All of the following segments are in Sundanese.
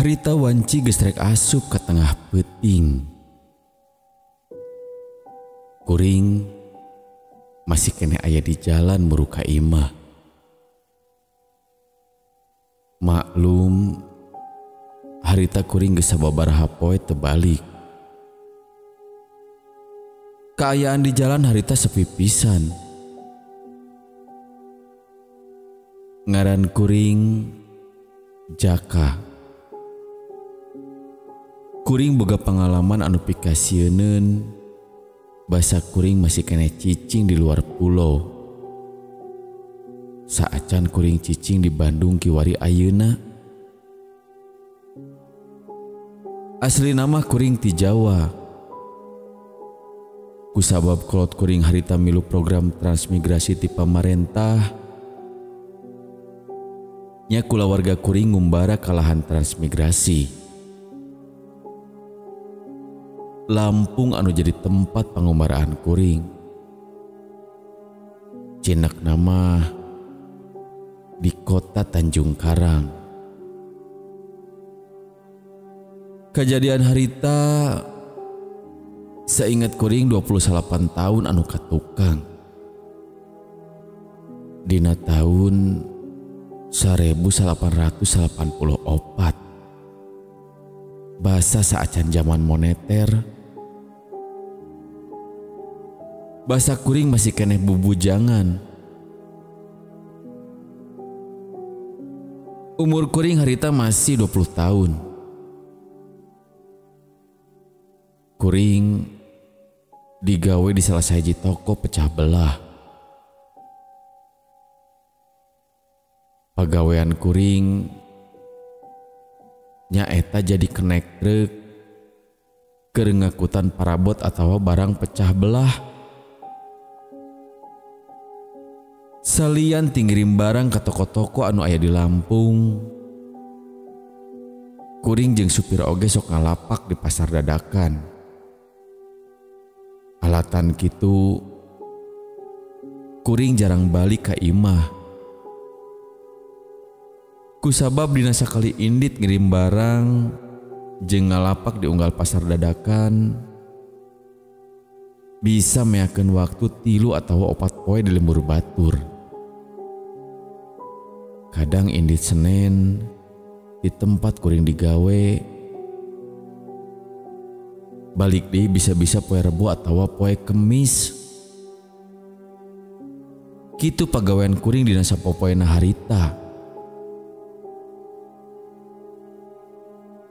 Harita wanci geus rek asup ka tengah peuting. Kuring masih keneh aya di jalan muru ka imah. Maklum harita kuring geus sababaraha poe teu balik. Kaayaan di jalan harita sepi pisan. Ngaran kuring Jaka. Kuring boga pengalaman anu pikasieuneun basa kuring masih keneh cicing di luar pulau. Saacan kuring cicing di Bandung kiwari ayeuna. Asli nama kuring ti Jawa. Kusabab kolot kuring harita milu program transmigrasi ti pamarentah, nya kulawarga kuring ngumbara kalahan transmigrasi. Lampung anu jadi tempat pangumbaraan kuring. Cinak nama di kota Tanjung Karang. Kejadian harita seingat kuring 28 tahun anu katukang. Dina tahun 1884. Basa saacan zaman moneter. Basa kuring masih keneh bubujangan. Umur kuring harita masih 20 tahun. Kuring digawe di salah sahiji toko pecah belah. Pagawean kuring nyaeta jadi kenek truk keur ngakutan parabot atawa barang pecah belah. Salian tingirim barang ka toko-toko anu aya di Lampung. Kuring jeung supir oge sok ngalapak di pasar dadakan. Alatan kitu kuring jarang balik ka imah. Kusabab dina sakali indit ngirim barang jeung ngalapak di unggal pasar dadakan bisa meakeun waktu 3 atawa 4 poe di lembur batur. Kadang indit Senin di tempat kuring digawe, balik deui bisa-bisa poe Rebo atawa poe Kemis. Kitu pagawean kuring dina sapopoena harita.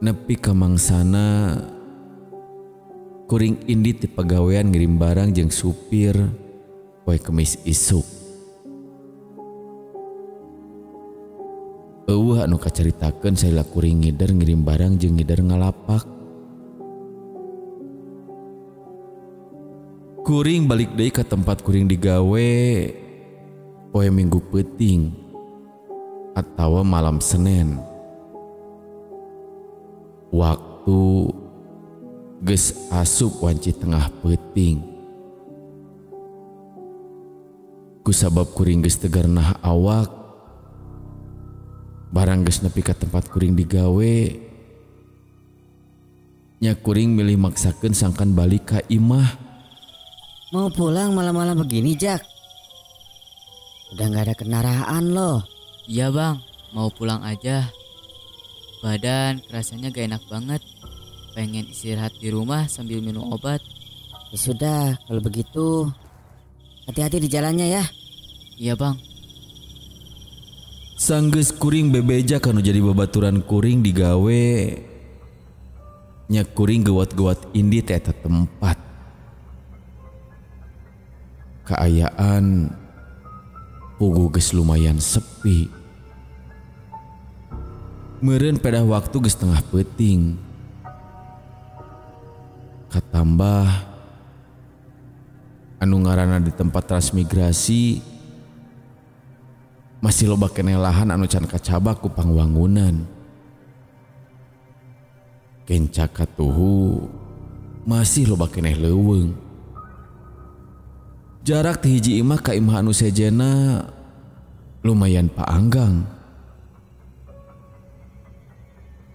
Nepi ka mangsana kuring indit di pagawean ngirim barang jeung supir poe Kemis isuk. Eueuh anu kacaritakeun saila kuring ngider ngirim barang jeung ngider ngalapak. Kuring balik deui ka tempat kuring digawe poe Minggu peuting atawa malam Senin. Waktu geus asup wanci tengah peuting. Kusabab kuring geus tegar nah awak, barang geus nepi ka tempat kuring digawe, nya kuring milih maksakeun sangkan balik ka imah. Mau pulang malam-malam begini, Jak? Udah gak ada kendaraan loh. Iya bang, mau pulang aja. Badan rasanya gak enak banget. Pengen istirahat di rumah sambil minum obat. Ya sudah, kalau begitu hati-hati di jalannya ya. Iya bang. Sanggeus kuring bebeja kanu jadi babaturan kuring digawe, nya kuring gewat-gewat indit eta tempat. Kaayaan puguh geus lumayan sepi. Meureun pedah waktu geus tengah peuting. Katambah anu ngaranna di tempat transmigrasi masih loba keneh lahan anu can kacabak ku pangwangunan. Kenca katuhu masih loba keneh leuweung. Jarak ti hiji imah ka imah anu sejena lumayan paanggang.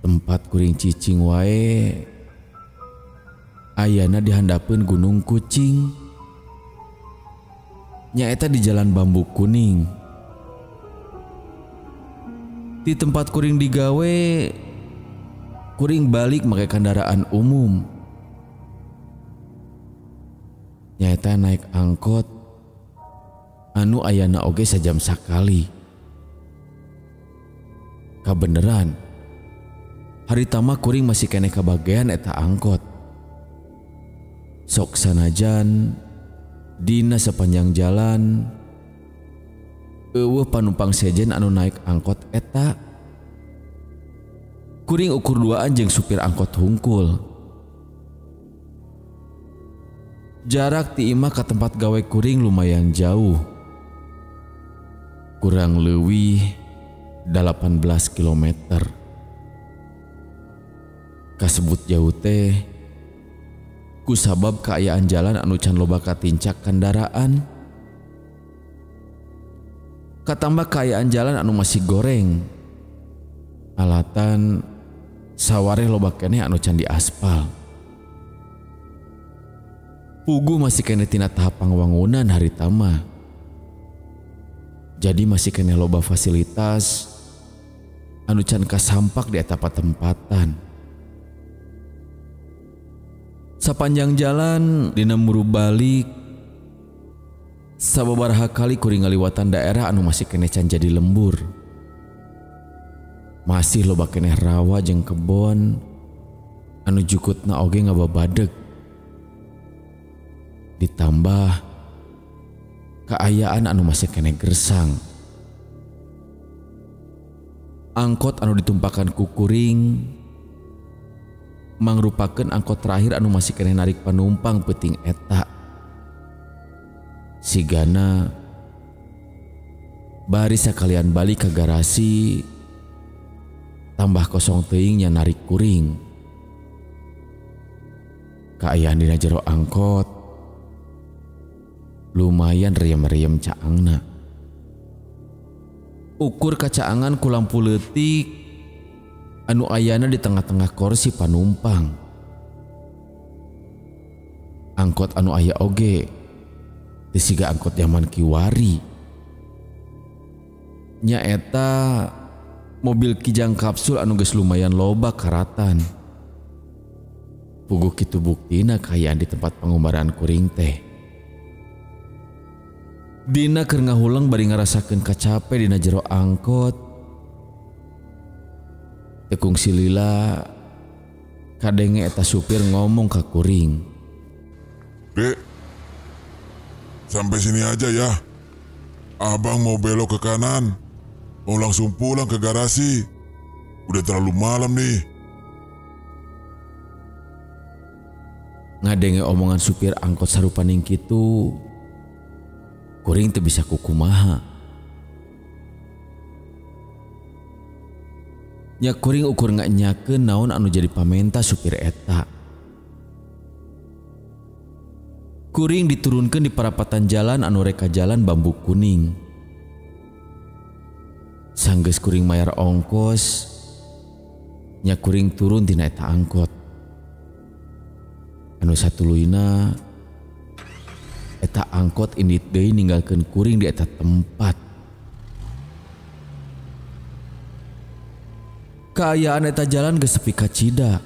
Tempat kuring cicing wae ayana dihandapeun Gunung Kucing. Nyaeta di Jalan Bambu Kuning. Di tempat kuring digawe, kuring balik make kendaraan umum. Nyaeta naik angkot anu ayana oge sajam sakali. Kabeneran harita mah kuring masih keneh kabagean eta angkot. Sok sanajan dina sepanjang jalan eueuh panumpang sejen anu naik angkot eta. Kuring ukur duaan jeung supir angkot hungkul. Jarak ti imah ka tempat gawe kuring lumayan jauh. Kurang leuwih 18 kilometer. Kasebut jauh teh kusabab kaayaan jalan anu can loba katincak kendaraan. Katambah kaayaan jalan anu masih goreng. Alatan sawareh loba keneh anu can diaspal. Puguh masih keneh tina tahap pangwangunan harita mah. Jadi masih keneh loba fasilitas anu can kasampak di eta patempatan. Sapanjang jalan dina muru balik sababaraha kali kuring ngaliwatan daerah anu masih keneh can jadi lembur. Masih loba keneh rawa jeung kebon anu jukutna oge ngababadeg. Ditambah kaayaan anu masih keneh gersang. Angkot anu ditumpakan ku kuring mangrupakeun angkot terakhir anu masih keneh narik panumpang peuting eta. Sigana bari sakalian balik ke garasi tambah kosong teuing nya narik kuring. Kaayaan dina jero angkot lumayan riem-riem caangna. Ukur kacaangan ku lampu leutik anu ayana di tengah-tengah kursi panumpang. Angkot anu aya oge teu siga angkot zaman kiwari. Nyaeta mobil Kijang kapsul anu geus lumayan loba karatan. Puguh kitu buktina kaayaan di tempat pangumbaraan kuring teh. Dina keur ngahuleng bari ngarasakeun kacape dina jero angkot. Tekung silila kadenge eta supir ngomong ka kuring. Dek, sampai sini aja ya. Abang mau belok ke kanan. Mau langsung pulang ke garasi. Udah terlalu malam nih. Ngadenge omongan supir angkot sarupaning kitu, kuring teu bisa kukumaha. Nya kuring ukur nganyakeun naon anu jadi pamenta supir eta. Kuring diturunkeun di parapatan jalan anu reka jalan Bambu Kuning. Sanggeus kuring mayar ongkos, nya kuring turun tina eta angkot. Anu satuluyna eta angkot indit deui ninggalkeun kuring di eta tempat. Kaayaan eta jalan geus sepi kacida.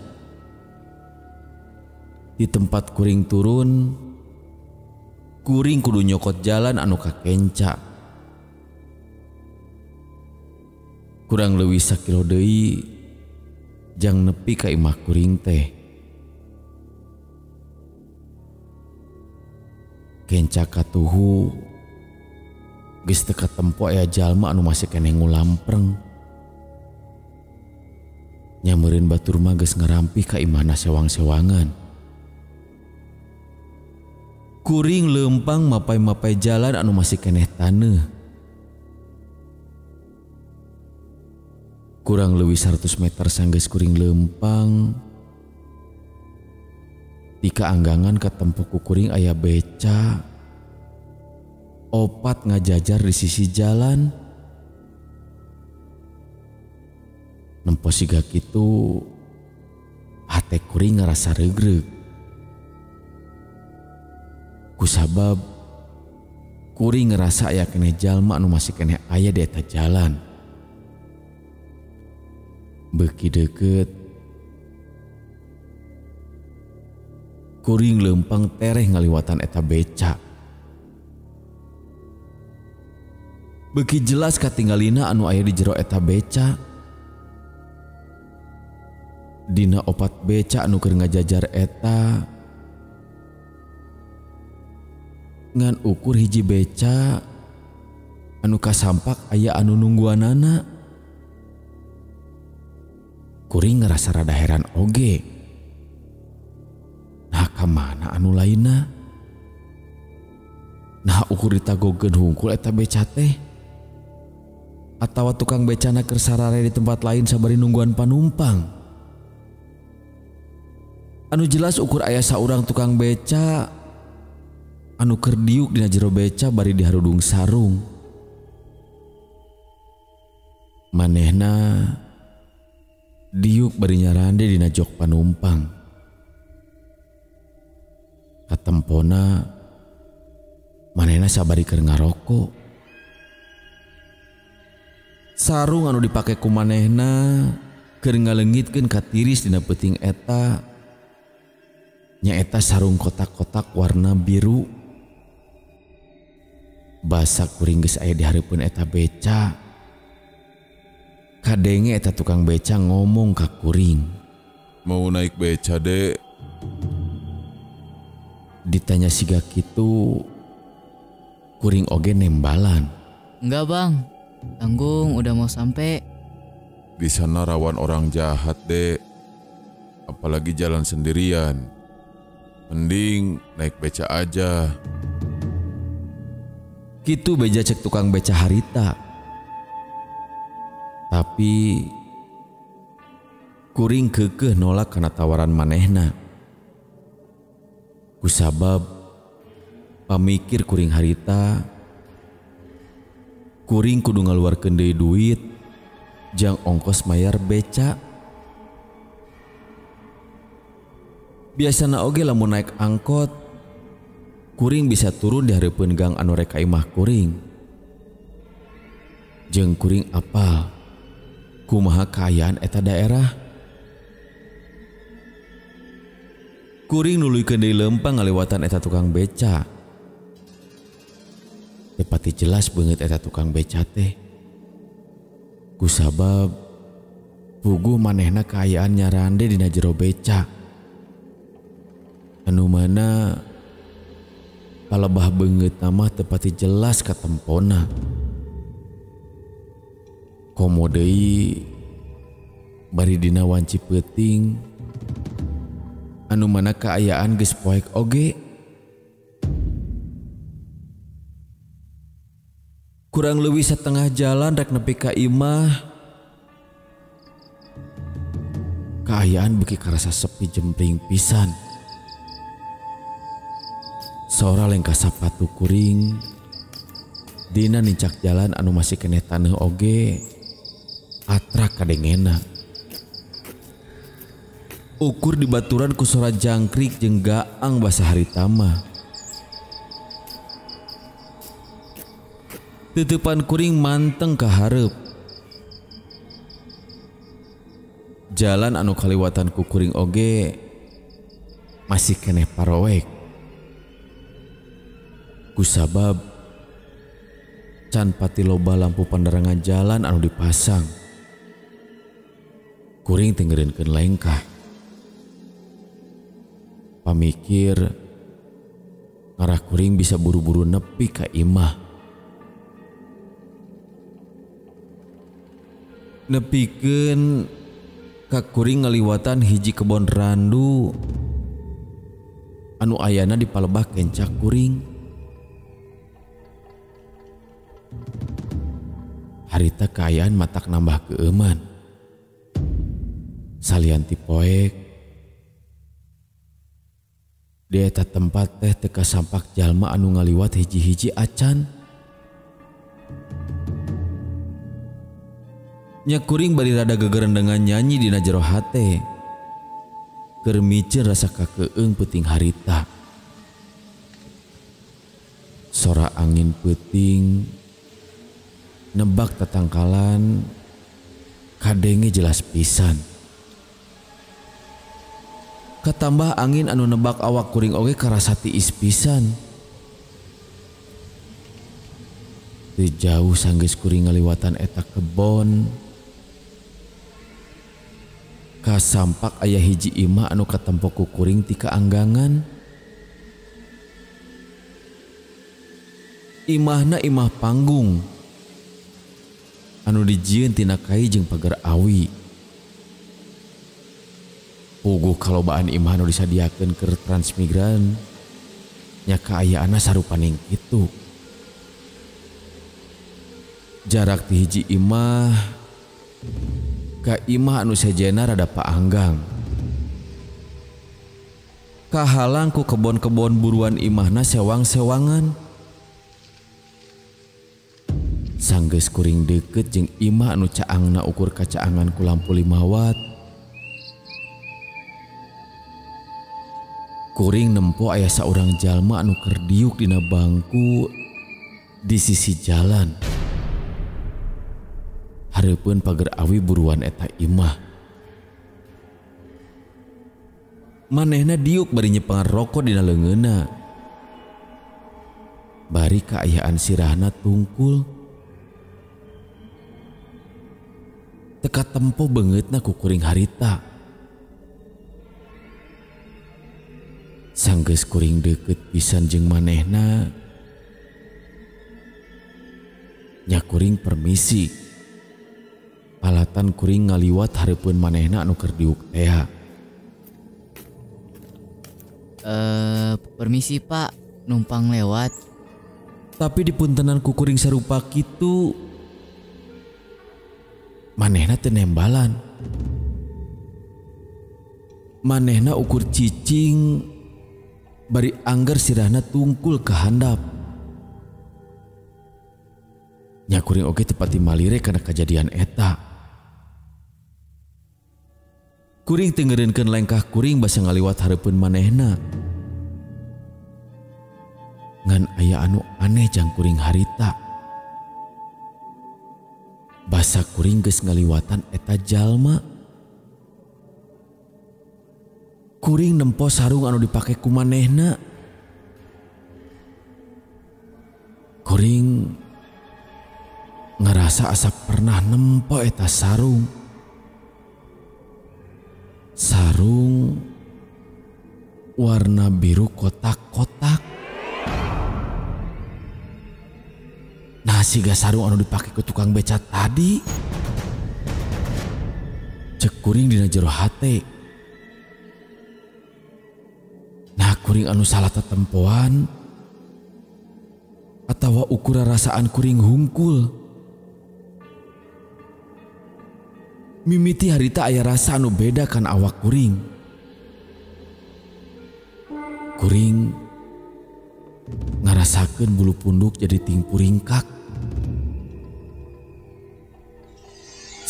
Di tempat kuring turun, kuring kudu nyokot jalan anu kakenca. Kurang leuwih sakilo deui jang nepi ka imah kuring teh. Kenca katuhu geus teu katempo aya jalma anu masih keneh ngulampreng. Nyameureun batur mah geus ngarampih ka imahna sewang-sewangan. Kuring leumpang mapai-mapai jalan anu masih keneh taneuh. Kurang leuwih 100 meter sanggeus kuring leumpang, di kaanggangan katempo ku kuring aya beca opat ngajajar di sisi jalan. Nempo siga kitu hate kuring ngarasa regreg. Kusabab kuring ngerasa aya keneh jalma anu masih keneh aya di eta jalan. Beuki deukeut kuring leumpang tereh ngaliwatan eta beca. Beuki jelas katinggalina anu aya di jero eta beca. Dina opat beca anu keur ngajajar eta ngan ukur hiji beca anu kasampak aya anu nungguanana. Kuring ngerasa rada heran oge. Nah ka mana anu lainna? Nah ukur ditagogeun hungkul eta beca teh. Atawa tukang becana keur sarare di tempat lain sabari nungguan panumpang. Anu jelas ukur aya saurang tukang beca anu keur diuk dina jero beca bari diharudung sarung. Manehna diuk bari nyarande dina jok panumpang. Katempona manehna sabari keur ngaroko. Sarung anu dipake ku manehna keur ngaleungitkeun katiris dina peuting eta nyaeta sarung kotak-kotak warna biru. Basa kuring geus aya di hareupeun eta beca. Kadenge eta tukang beca ngomong ka kuring. Mau naik beca, Dek? Ditanya siga kitu kuring oge nembalan. Enggak, Bang. Tanggung udah mau sampai. Di sana rawan orang jahat, Dek. Apalagi jalan sendirian. Mending naik beca aja. Kitu beja cek tukang beca harita. Tapi kuring keukeuh nolak kana tawaran manehna. Kusabab pamikir kuring harita, kuring kudu ngaluarkeun deui duit jang ongkos mayar beca. Biasana oge lamun naik angkot, kuring bisa turun di hareupeun gang anu rek ka imah kuring. Jeung kuring apal kumaha kaayaan eta daerah. Kuring nuluykeun deui leumpang ngaliwatan eta tukang beca. Teu pati jelas beungeut eta tukang beca teh. Kusabab puguh manehna kaayaan nyarande dina jero beca. Anu mana palebah beungeut mah teu pati jelas katempona. Komo deui bari dina wanci peuting anu mana kaayaan geus poek oge. Kurang leuwih setengah jalan rek nepi ka imah, kaayaan beuki karasa sepi jempling pisan. Sora lengkah sapatu kuring dina nincak jalan anu masih keneh taneuh oge atrak kadengena. Ukur dibaturan ku sora jangkrik jeung gaang basa harita mah. Teuteupan kuring manteng ka hareup. Jalan anu kaliwatan ku kuring oge masih keneh paroek. Kusabab can pati loba lampu penerangan jalan anu dipasang. Kuring teu ngeureunkeun lengkah. Pamikir ngarah kuring bisa buru-buru nepi ka imah. Nepikeun ka kuring ngaliwatan hiji kebon randu anu ayana di palebah kencak kuring. Harita kaayaan matak nambah keeuman. Salian ti poek di eta tempat teh teu kasampak jalma anu ngaliwat hiji-hiji acan. Nya kuring bari rada gegerendengan nyanyi dina jero hate. Keur miceun rasa kakeung peuting harita. Sora angin peuting nebak tatangkalan kadenge jelas pisan. Katambah angin anu nebak awak kuring oge karasa tiis pisan. Teu jauh sanggeus kuring ngaliwatan eta kebon, kasampak aya hiji imah anu katempo ku kuring ti kaanggangan. Imahna imah panggung anu dijieun tina kai jeung pagar awi. Puguh kalobaan imah anu disadiakeun keur transmigran nya kaayaanna sarupaning kitu. Jarak ti hiji imah ka imah anu sejenna rada paanggang. Kahalang ku kebon-kebon buruan imahna sewang-sewangan. Sanggeus kuring deukeut jeung imah anu caangna ukur kacaangan ku lampu 5 watt. Kuring nempo aya saurang jalma anu keur diuk dina bangku di sisi jalan. Hareupeun pager awi buruan eta imah. Manehna diuk bari nyepengan rokok dina leungeunna. Bari kaayaan sirahna tungkul. Teka tempo beungeutna ku kuring harita. Sanggeus kuring deukeut pisan jeung manehna, nya kuring permisi. Palatan kuring ngaliwat hareupeun manehna anu keur diuk tea. Permisi Pak, numpang lewat. Tapi dipuntenan ku kuring sarupa kitu, manehna teu nembalan. Manehna ukur cicing bari angger sirahna tungkul ke handap. Nya kuring oge teu pati malire kana kajadian eta. Kuring teu ngeureunkeun lengkah kuring basa ngaliwat hareupeun manehna. Ngan aya anu aneh jang kuring harita. Basa kuring geus ngaliwatan eta jalma. Kuring nempo sarung anu dipake ku manehna. Kuring ngerasa asa pernah nempo eta sarung. Sarung warna biru kotak-kotak. Nah siga sarung anu dipake ku tukang beca tadi. Cek kuring dina jero hate. Nah kuring anu salah tetempoan atawa ukuran rasaan kuring hungkul. Mimiti harita aya rasa anu beda kan awak kuring. Kuring ngarasakeun bulu punduk jadi tingpuringkak.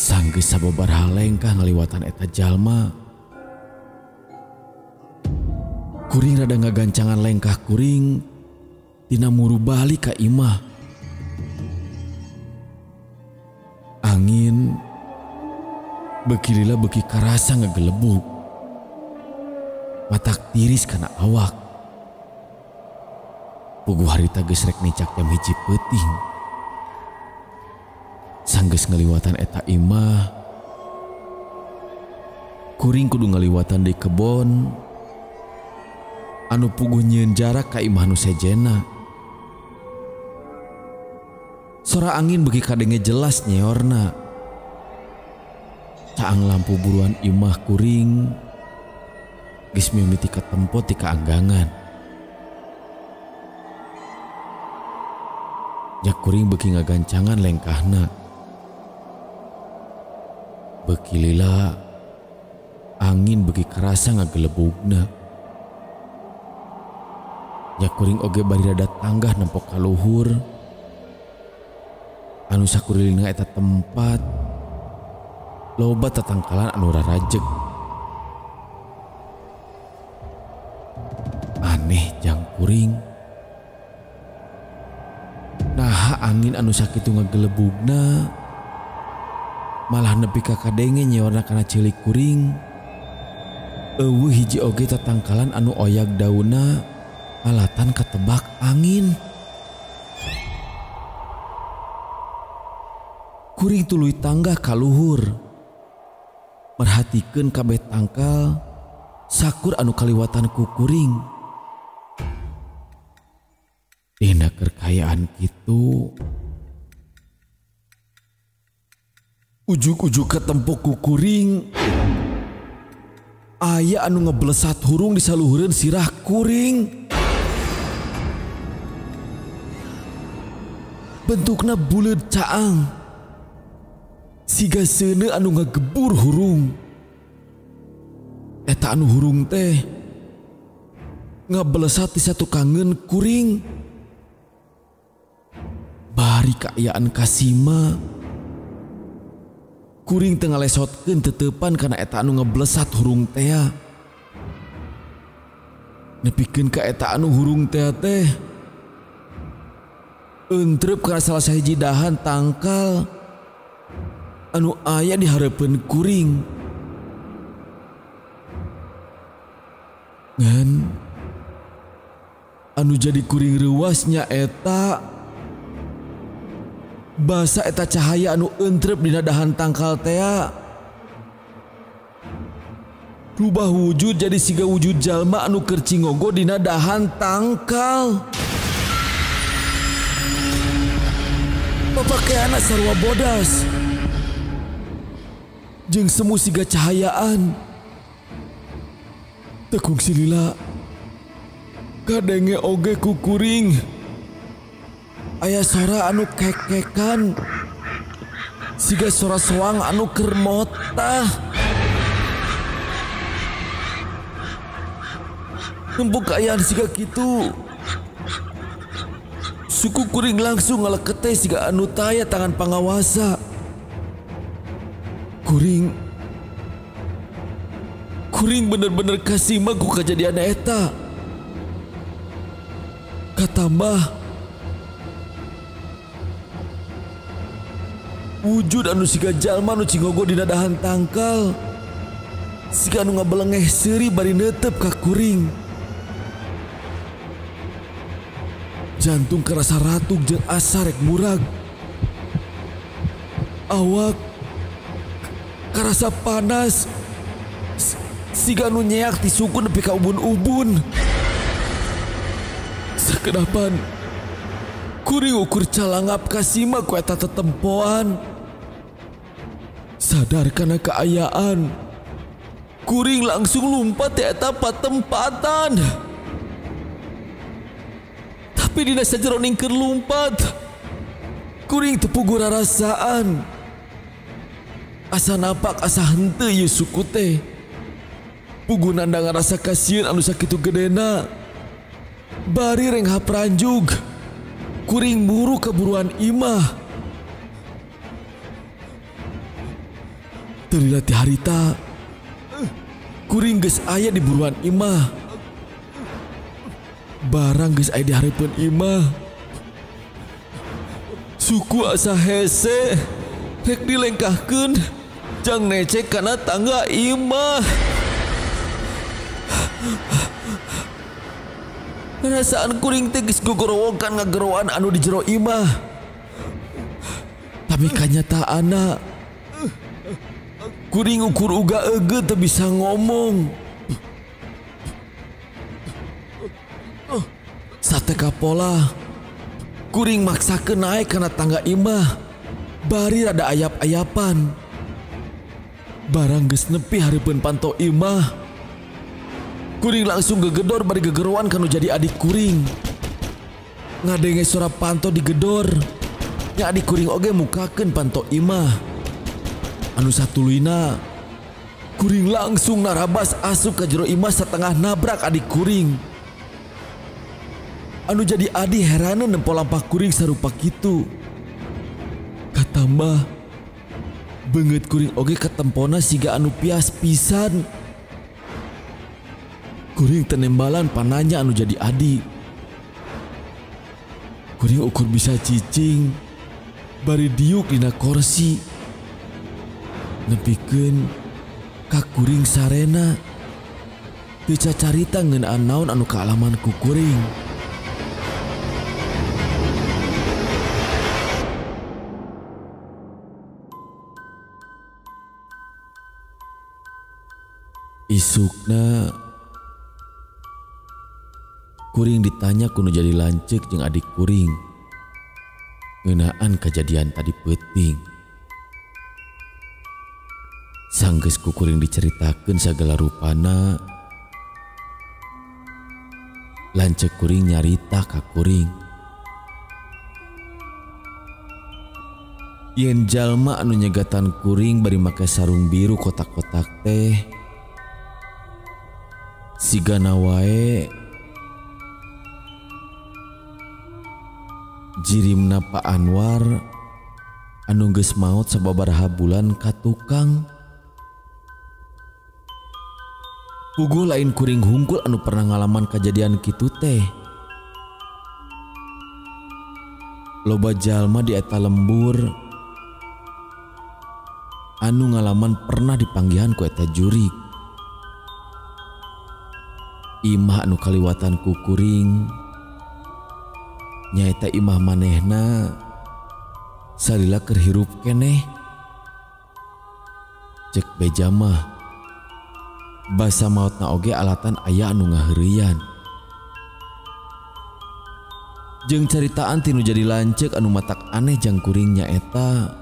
Sanggeus sababaraha lengkah ngaliwatan eta jalma, kuring rada ngagancangan lengkah kuring tina muru balik ka imah. Angin beuki lila beuki karasa ngegelebug. Matak tiris kana awak. Puguh harita geus rek nicak jam 1 peuting. Sanggeus ngaliwatan eta imah, kuring kudu ngaliwatan di kebon anu puguh nyieun jarak ka imah nu sejenna. Sora angin beuki kadenge jelas nyeorna. Caang lampu buruan imah kuring geus mimiti katempo ti kaanggangan. Nya kuring beuki ngagancangan lengkahna. Beuki lila angin beuki karasa ngagelebugna. Nya kuring oge bari rada tanggah nempok ka luhur anu sakurilingna eta tempat Loba tatangkalan anu rarajeg. Aneh jang kuring. Naha angin anu sakitu ngagelebugna malah nepi ka kadenge nyeorna kana ceulik kuring. Eueuh hiji oge tatangkalan anu oyag daunna alatan katebak angin. Kuring tuluy tanggah ka luhur. Merhatikeun kabeh tangkal sakur anu kaliwatan ku kuring. Dina keur kaayaan kitu, ujug-ujug katempok ku kuring aya anu ngeblesat hurung di saluhureun sirah kuring. Bentukna buleud caang, siga seuneu anu ngagebur hurung. Eta anu hurung teh ngablesat di satu kangen kuring. Bari kaayaan kasima, kuring teu ngalesotkeun teteupan kana eta anu ngeblesat hurung tea. Nepikeun ka eta anu hurung tea teh entrep kana salah sahiji dahan tangkal anu aya di hareupeun kuring. Ngan anu jadi kuring reuas nya eta basa eta cahaya anu entrep dina dahan tangkal tea rubah wujud jadi siga wujud jalma anu keur cingogo dina dahan tangkal. Papakeanna sarua bodas jeung semu siga cahayaan. Teu kungsi lila kadenge oge ku kuring aya sora anu kekekan siga sora soang anu keur motah. Nembuk kaayaan siga kitu, suku kuring langsung ngalekete siga anu taya tangan pangawasa. Kuring bener-bener kasima ku kejadian eta. Katambah wujud anu siga jalma anu cingogo dina dahan tangkal siga anu ngabelengeh seuri bari neuteup ka kuring. Jantung kerasa ratuk jeung asa rek murag. Awak karasa panas siga nu nyeak ti suku nepi ka ubun-ubun. Sakedapan kuring ukur calangap kasima ku eta tetempoan. Sadar kana kaayaan, kuring langsung lumpat ti eta patempatan. Tapi dina sajeroning keur lumpat, kuring teu puguh rarasaan. Asa napak asa henteu ieu suku teh. Puguh nandang rasa kasieun anu sakitu gedena. Bari renghap ranjug, kuring buru keburuan imah. Teu lila ti harita, kuring geus aya di buruan imah. Barang geus aya di hareupeun imah. Suku asa hese rek dilengkahkeun jang necek kana tangga imah. Perasaan kuring teh geus gogorowokan ngageroan anu di jero imah. Tapi kanyataanna kuring ukur uga eugeut teu bisa ngomong. Sateka pola kuring maksakeun naek kana tangga imah bari rada ayap-ayapan. Barang geus nepi hareupeun panto imah, kuring langsung gegedor bari gegeroan kanu jadi adik kuring. Ngadenge suara panto digedor, nya adik kuring oge mukakeun panto imah. Anu satuluyna kuring langsung narabas asup ka jero imah satengah nabrak adik kuring. Anu jadi adi heraneun nempo lampah kuring sarupa kitu. Katambah Beungeut kuring oge katempona siga anu pias pisan. Kuring tenembalan pananya anu jadi adi. Kuring ukur bisa cicing bari diuk dina korsi. Nepikeun ka kuring sarena. Teu cacarita ngeunaan naon anu kaalaman ku kuring. Isukna kuring ditanya kuno jadi lanceuk jeung adik kuring ngeunaan kejadian tadi peuting. Sanggeus ku kuring diceritakeun sagala rupana, lanceuk kuring nyarita ka kuring yen jalma anu nyegatan kuring bari make sarung biru kotak-kotak teh sigana wae jirimna Pak Anwar anu geus maot sababaraha bulan ka tukang. Puguh lain kuring hungkul anu pernah ngalaman kejadian kitu teh. Loba jalma di eta lembur anu ngalaman pernah dipanggihan ku eta jurig. Imah anu kaliwatan ku kuring nyaeta imah manehna salila keur hirup keneh. Cek beja mah basa maotna oge alatan aya anu ngaheureuyan. Jeung caritaan tinu jadi lanceuk anu matak aneh jang kuring nyaeta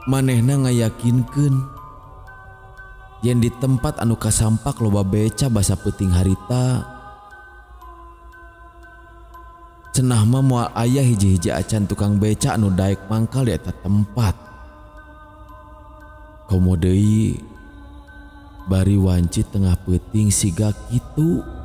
manehna ngayakinkeun yen di tempat anu kasampak loba beca basa peuting harita cenah mah moal aya hiji-hiji acan tukang beca anu daek mangkal di eta tempat. Komo deui bari wanci tengah peuting siga kitu.